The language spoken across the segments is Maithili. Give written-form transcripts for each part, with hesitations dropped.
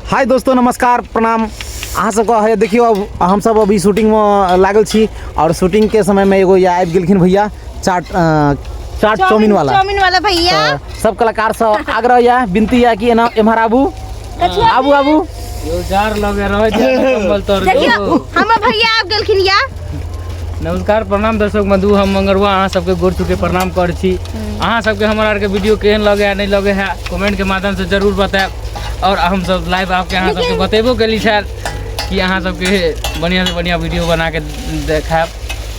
हाय दोस्तों, नमस्कार, प्रणाम। अहाँ सबके है देखियो, अब हमसब अभी शूटिंगमे लागल छी और शूटिंगके समयमे एगो या आबि गेलखिन भैया चाट चाट चाउमीन वाला। चाउमीन वाला भैया। तऽ सब कलाकार सब आग्रह या विनती या कि एना एम्हर आबू, आबू आबू। यौ जार लगे रहै छै कम्बल तर। देखियो, हमर भैया आबि गेलखिन या। नमस्कार, प्रणाम दर्शक बंधु, हम मंगरुआ अहाँ सबके गोर छूके प्रणाम करै छी। अहाँ सबके हमर आरके वीडियो केहन लगे है नहीं लगे है कमेंट के माध्यम से जरूर बतायब। और हम सब लाइव आके अहाँ सबके बतेबो केली छल कि अहाँ सबके बढ़िया से बढ़िया वीडियो बना के देखायब।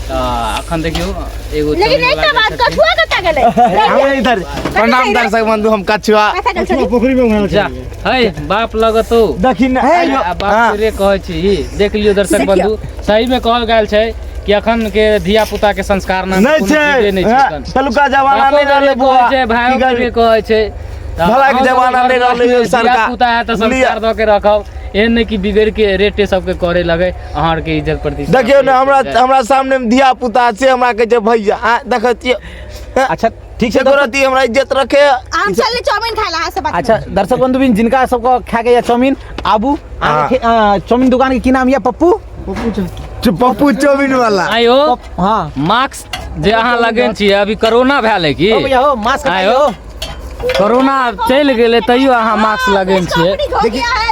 तऽ अखन देखियौ एगो लेकिन चाउमीन एकटा वाला बात जे छथिन। कछुआ कतऽ गेलै? हमें इधर प्रणाम दर्शक बंधु, हम कछुआ। कतऽ गेल छली? जा है बाप लगतो देखी ना। है आ बाप हाँ। रे कहै छी। देख लियौ दर्शक देखियौ। बंधु, सही में कहल गेल छै कि अखन के धिया पुता के संस्कार नाम नहीं कोनो छै चीजे नहि छै हाँ, अखन। पहिलुका जमाना बापो नहीं रहलै के बौआ। कहै छै, भाइयो की के कहै छै। तऽ भला के अहाँ जमाना सब नहि रहलै यौ धिया सरकार। पुता है तऽ संस्कार दऽ के रखब, एहन नहि कि बिगड़ के रेटे सबके करे लगे, अहाँ आर के इज्जत प्रतिष्ठा। देखियौ ने, हमरा हमरा सामने में धिया पुता से हमरा कहै छै भैया। आ देखै छियै। अच्छा ठीक छै एको रत्ती हमरा इज्जत रखे। हम चलले चाउमीन खाय ला अहाँ से बात। अच्छा दर्शक बंधु बिन, जिनका सबके खाके या चाउमीन आबू। हाँ। चाउमीन दुकान के की नाम या पप्पू? पप्पू चाउमीन वाला। आयो। हाँ। मास्क जे अहाँ लगेने छियै, अभी कोरोना भेल है की? ओ भैया हो, मास्क आयो। हटाइयो। कोरोना चलि गेलै तैयो अहाँ मास्क लगेने छियै।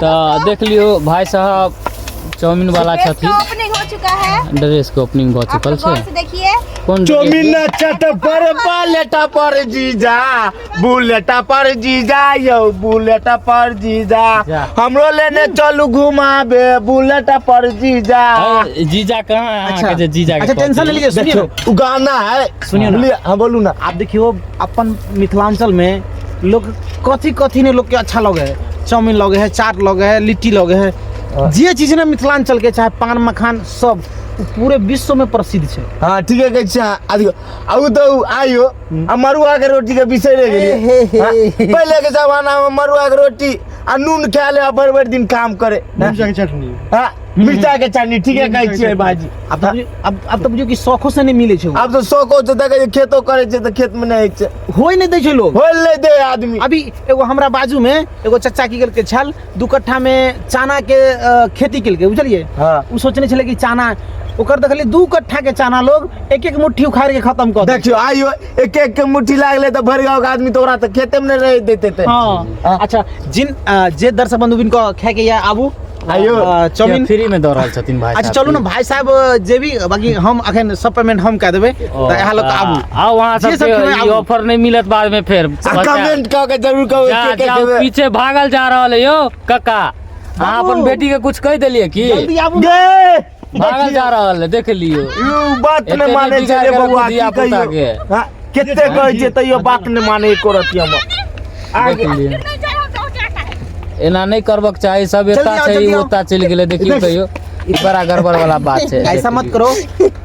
तऽ देख लियौ, भाई साहब चाउमीन वाला छथिन। ओपनिंग हो चुका है। ड्रेस के ओपनिंग भऽ आप चुकल लोग गौर छै। से देखिए। कोन चाउमीन चट पर बुलेट पर जीजा, बुलेट पर जीजा यौ, बुलेट पर जीजा। जा। हमरो लेने चलू घुमाबे बुलेट पर जीजा। है, जीजा कहाँ है अहाँके जे जीजा के अच्छा टेंशन कहती? ले लीजिए, सुनिए ना। देखियौ, उ गाना है। सुनियो ना। बुझलियै? हाँ बोलू ना। आप देखियो, अपन मिथिलांचल में लोग कथी कथी ने लोग के अच्छा लगे है। चाउमीन लगे है, चाट लगे है, लिट्टी लगे है, जे चीज ने मिथिलांचल के, चाहे पान मखान, सब उ पूरे विश्व में प्रसिद्ध छै। हाँ ठीके कहै छियै अहाँ। आ देखियौ, आ उ तऽ उ आइयो आ मड़ुआ के रोटी के बिसरि गेलियै। हाँ, पहिले के जमाना में मड़ुआ के रोटी आ नून खा ले आ भरि भरि दिन काम करे। मिर्चा के चटनी। हाँ, मिर्चा के चटनी, ठीके कहै छियै भाजी। आब तऽ अब तऽ बुझियौ कि शौखो से नहीं मिले छै। आब तऽ शौको छै, देखै छियै खेतो करै छै तऽ खेत मे नहि होइ छै। होय नहीं दै छै लोग। होय नहि दे आदमी। अभी एगो हमरा बाजू में एगो चचा की केलकै छल, 2 कट्ठा में चना के खेती केलकै, बुझलियै? हाँ। उ सोचने छलै कि चना ओकर, देखलियै 2 कट्ठा के चना लोग एक एक मुट्ठी उखाड़ के खत्म कऽ देलकै। देखियौ आइयो एक एक के मुट्ठी लागलै तऽ भरि गाँव के आदमी तऽ ओकरा तऽ खेते मे नहि रहै दैते तऽ। हाँ। अच्छा जिन जे दर्शक बंधु बिन को खाए के या आबू। आइयो। चाउमीन फ्री में दऽ रहल छथिन भाई अच्छा साहब। चलू ना भाई साहब, जे भी बाकी हम अखन सब पेमेंट हम कऽ देबै, तऽ इएह लऽ कऽ आबू। आउ अहाँ जे सब सबके खेबै ई आबू। ऑफर नहीं मिलत बाद में फेर। आ कमेंट कऽ के जरूर कहू जा, के के जाउ, खेबै। पीछे भागल जा रहल है यौ कक्का। अहाँ अपन बेटी के कुछ कहि देलियै की? जल्दी आबू। गे भागल जा रहल है, देख लियौ। ई बात एते नहि मानै नहि छै रे बिगाड़ के बौआ, रखू की धिया-पुता कहियौ। के। हाँ, कते कहै छियै तैयो बात नहि मानै एको रत्ती हमर। देख लियौ, एना नहीं करबक चाही। सब जल्दी एता आओ, छै, जल्दी आओ। ओता चलि गेलै। देखियौ कहियो ई बड़ा गड़बड़ वाला बात छै। ऐसा मत करो,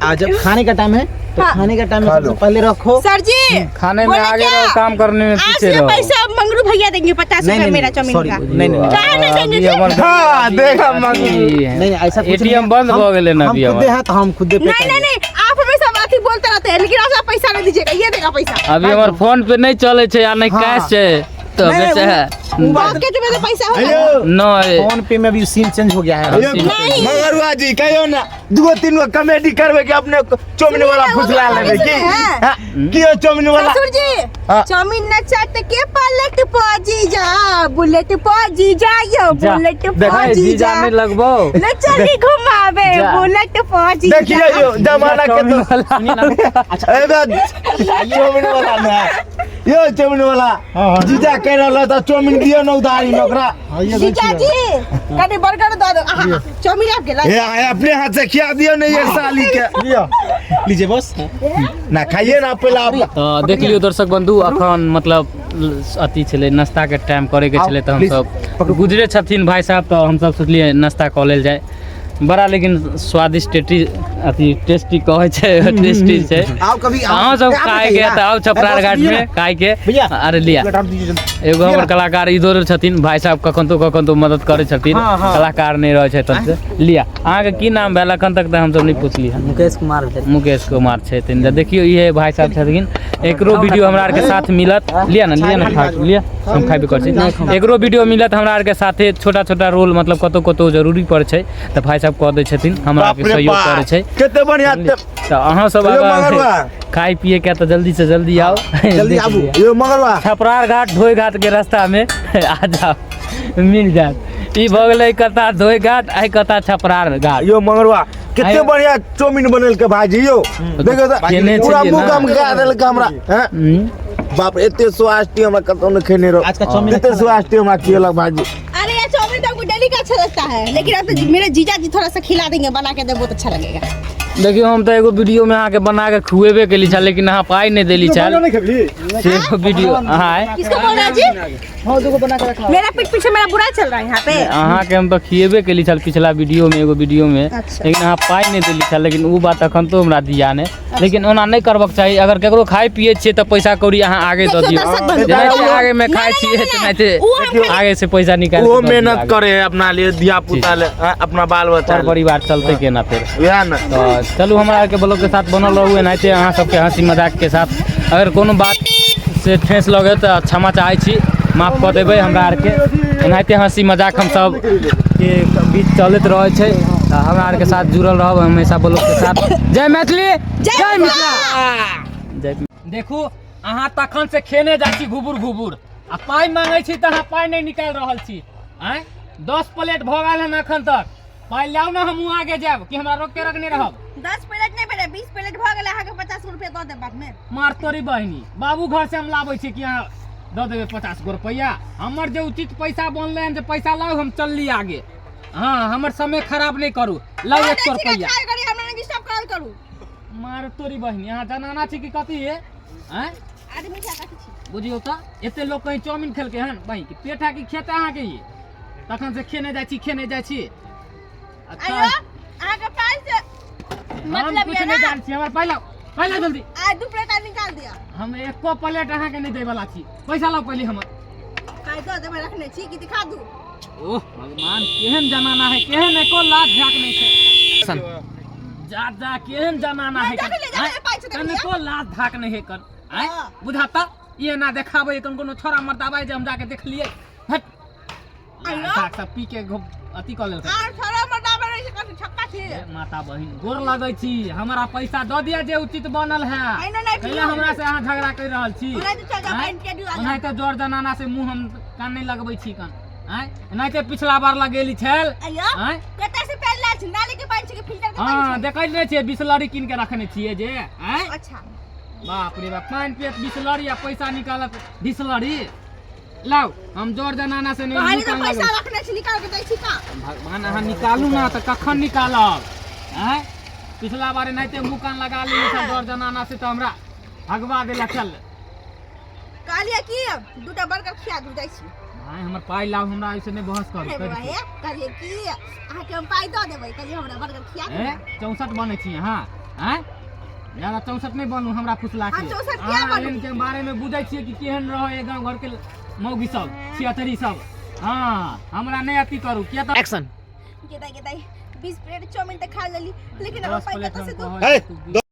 आ जब खाने का टाइम है तो हाँ। खाने का टाइम में खा सबसे लो। पहले रखो। सर जी, खाने में बोले आगे क्या? रहो, काम करने में आज पीछे से रहो। पैसा मंगरू भैया देंगे, 50 नहीं रुपए नहीं मेरा नहीं, चाउमीन सॉरी, का। नहीं नहीं नहीं। काहे नहीं देंगे अभी जी? हमर हाँ, देखा मंगरू। नहीं नहीं, ऐसा कुछ नहीं एटीएम है। बंद भऽ गेलै ना हम अभी खुदे हमर। हैं तो हम खुदे पे नहीं नहीं करेंगे। नहीं, आप हमें सब अथी बोलते रहते हैं, लेकिन आप सब पैसा नहीं दीजिएगा। ये देगा पैसा। अभी हमर फोन पे नहीं चले छै आ नहीं हाँ। कैश छै तऽ नहीं, बेचै है। उ बात पॉकेट में तो पैसा होगा। आइयो। नहीं। फोन पे में भी सिम चेंज हो गया है। आइयो, नहीं। मगरुआ जी कहियो ना, दूगो तीन गो कॉमेडी करबै कि अपने चाउमीन वाला सुनिए ना, फुसला वो लेबै की? है। हाँ, की यौ चाउमीन वाला? ससुर जी, हाँ। चाउमीन न चाट के पलट पो जीजा, बुलेट पो जीजा यो, जा। बुलेट पो देखै जीजा। जीजा नहीं लगबौ। न चली घुमावे जा। बुलेट पो जीजा। देखिए यौ जमाना के चाउमीन तो वाला। ए बा, चाउमीन वाला ना यौ, चाउमीन वाला जीजा कहि रहल है तऽ चाउमीन दियौ ने उधारी में ओकरा। जीजा जी कनी बर्गर दऽ दो। आहा, चाउमीन आबि गेलै। हे आय, अपने हाथ से खिया दियौ ने ये साली के। लीजिए बस। ना खाइए ना पहले आप। तऽ देख लियौ दर्शक बंधु, अखन मतलब अथी छलै नाश्ताके टाइम करैके छलै तऽ हमसब गुजरे छथिन भाई साहब, तऽ हमसब सोचलियै नाश्ता कऽ लेल जाय। बड़ा लेकिन स्वादिष्ट टेस्टी अथी टेस्टी कहै छै, टेस्टी छै। आओ कभी आओ। अहाँ सब ए, आप खायके खाइए तऽ ना। आउ छपरार ए, घाट दीजिए में ना। खायके। भैया अरे लिया, प्लेट आप दीजिए जल्दी। एगो हमर कलाकार इधर छथिन भाई साहब, कखन तो कखन तो मदद करै छथिन। हाँ, हाँ। कलाकार नहि रहै छथिन से। लिया, अहाँके की नाम भेल? एखन तक तऽ हमसब नहि पुछली हन। मुकेश कुमार भेल। मुकेश कुमार छथिन। तऽ देखियौ, इहे भाई साहब छथिन, एकरो वीडियो हमरा आरके साथ मिलत। लिया ना, लिया ना, खा लिया, हम खाबे करै छी। एकरो वीडियो मिलत हमरा आरके साथे, छोटा छोटा रोल, मतलब कतौ कतौ जरूरी पड़ै छै तऽ भाई साहब कऽ दै छथिन, हमरा बाप आरके रे सहयोग बाप, करै छै। कते बढ़िया। तऽ अहाँ सब यौ अगर मगरवा। खाय पिए के तऽ जल्दी से जल्दी आउ। जल्दी आबू। यो मगरवा, छपरार घाट धोई घाट के रास्ता में आ जाओ, मिल जायत। ई भऽ गेलै कता धोई घाट, आइ कता छपरार घाट। यो मगरवा, कते आयो। बढ़िया चाउमीन बनेलकै भाजी यो, देखियौ तऽ केने पूरा छलियै मुँह ना? गम कए देलकै हमरा हैं? हम्म। बाप रे, एते स्वास्थ्य हमरा कतौ नहि खेने रहो। आज का चाउमीन एते स्वास्थ्य हमरा खियलक भाजी। अरे ये चाउमीन तो हमको डेली का अच्छा लगता है, लेकिन अब तो मेरे जीजा जी थोड़ा सा खिला देंगे, बना के दे, बहुत अच्छा लगेगा। देखियौ, हम तऽ एगो वीडियो में अहाँके बना के खुएबे केली छल, लेकिन अहाँ पाइ नहि देली छल से एगो वीडियो अहाँ। किसको बोल रहा है जी? मेरा पीठ पीछे मेरा बुरा चल रहा है यहाँ पे। अहाँके हम तऽ खिएबे केली छल पिछला वीडियो में, एगो वीडियो में। अच्छा। लेकिन अहाँ पाइ नहि देली छल, लेकिन ओ बात अखन तो हमरा ध्यान है, लेकिन ओना नहि करबाक चाही। अगर केकरो खाइ पिए छियै तऽ पैसा कौड़ी अहाँ आगे दऽ देखियौ दियौ। दर्शक बंधु, जेनाहिते आगे में नहीं, खाइ नहीं, छियै नहीं, तेनाहिते नहीं, वो हम खाली- आगे से पैसा निकालि ओहो के दऽ दियौ मेहनत आगे। करे है अपना लिए, धिया पुता ले, हाँ, अपना बाल बच्चा पर ले। परिवार चलतै केना फेर? वएह ने। तऽ चलू, हमरा आरके ब्लॉग के साथ बनल रहू। एनाहिते अहाँ सबके हँसी मजाक के साथ अगर कोनो बात से ठेस लगे तऽ क्षमा चाहै छी, माफ कऽ देबै। हमरा आरके एनाहिते हँसी मजाक हम सब के बीच चलैत रहै छै, तऽ हमरा आरके साथ जुड़ल रहब हमेशा ब्लॉग के साथ। जय मैथिली, जय मिथिला, जय। देखू, अहाँ तखन से खेने जाइ छी घुबुर घुबुर आ पाइ मांगै छी तऽ अहाँ पाइ नहि निकालि रहल छी। आँय, 10 प्लेट भऽ गेल हन एखन तक। पाइ लाउ ने, हमहूँ आगे जायब कि हमरा रोक के रखने रहब? 10 प्लेट नहीं भेलै, 20 प्लेट भऽ गेलै। अहाँके 50 रुपया दऽ देब बादमे। मार तोरी बहिनी, बाबू घर से हम लाबै छी कि अहाँ दऽ देबै 50 गो रुपैआ? हमर जे उचित पैसा बनलै हन जे पैसा लाउ, हम चलली आगे। हँ, हमर समय खराब नहि करू, लाउ 100 रुपैआ। खाय करी, हमरा नहीं डिस्टर्ब करल करू। मार तोरी बहिनी, अहाँ जनाना छी कि कथी हे? आँय, आदमी छै, कथी छी? बुझियौ तऽ एते लोक कहीं चाउमिन खेलकै हन? बहिन के पेट है कि खेत अहाँके? ई तखन से खेने जाइ छी, खेने जाइ छी। अच्छा। आइयो अहाँके पाइ से हम मतलब कुछ ये नहि ना जानै छी, हमर पाइ लाउ, पाइ लाउ जल्दी। आइ 2 प्लेट आर निकाल दिअ। हम एको प्लेट अहाँके नहि दै वाला छी, पैसा लाउ पहिले हमर। पाइ दऽ देबै, रखने छी कि दिखा दू? ओह भगवान, केहन जमाना है, केहन एको लाज झाक नहि छै। जा जा, केहन जमाना है। जा ले, जा ले, पाइ छै, देख लिअ। कनको लाज धाक नहि है कन। आँय, हाँ। बुझाता ई एना देखाबै कन कोनो छोरा मर्दाबा जे हम जाके देखलियै। हट। आइयो। धाक सब पी के अथी कऽ लेलकै। आर छोरा मर्दाबा रहै छै, कथी छक्का छी? हे माता बहिन, गोर लगै छी, हमरा पैसा दऽ दिअ जे उचित बनल है। अहिना नहि कैला हमरा से अहाँ झगड़ा करि रहल छी? ओनाहिते चल जाउ, आँय? पानि पिया दियौ, आ जाउ। ओनाहिते जोर जनाना से मुँह हम कान नहि लगबै छी कन। आँय, एनाहिते पिछला बार लगेली छल। आइयो। आँय। कतऽ से पानि लायल छी? नाली के पानि छै कि फिल्टर के पानि हँ छै? देखै नहि छियै, बिसलरी कीन के रखने छियै जे। आँय। अच्छा। बाप रे बाप, पानि पियत बिसलरी आ पैसा निकालत बिसलरी। लाउ, हम जोर जनाना से नहि कहली मुँह तऽ कान पैसा लगबै। रखने छी, निकाल के दै छी का? भगवान, अहाँ निकालू ना तऽ कखन निकालब? आँय, पिछला बार एनाहिते मुँह कान लगा लेली छल जोर जनाना से तऽ हमरा भगवा देलक। चल। कहलियै कि दूटा बर्गर खिया दू, जाइ छी। भाय, हमर पाइ लाउ, हमरा ऐसे नहि बहस करू। हे कहि बाबा, दियौ। हे कहलियै कि अहाँके हम पाइ दऽ देबै, कहलियै हमरा बर्गर खिया दू। ए, 64 बनै छी अहाँ? आँय, ज्यादा 64 नहि बनू हमरा फुसला के। हम 64 किया अहाँ बनू? एहन के बारे में बुझै छियै कि केहन रहै गाँव घर के मौगी सब, छिहत्तरी सब। हँ, हमरा नहि अथी करू, किया तऽ एक्शन। गेदाइ गेदाइ, 20 प्लेट चाउमिन तऽ खा लेली, लेकिन हमर 10 पाइ प्लेट कतऽ से हम दू? कहै छी, तू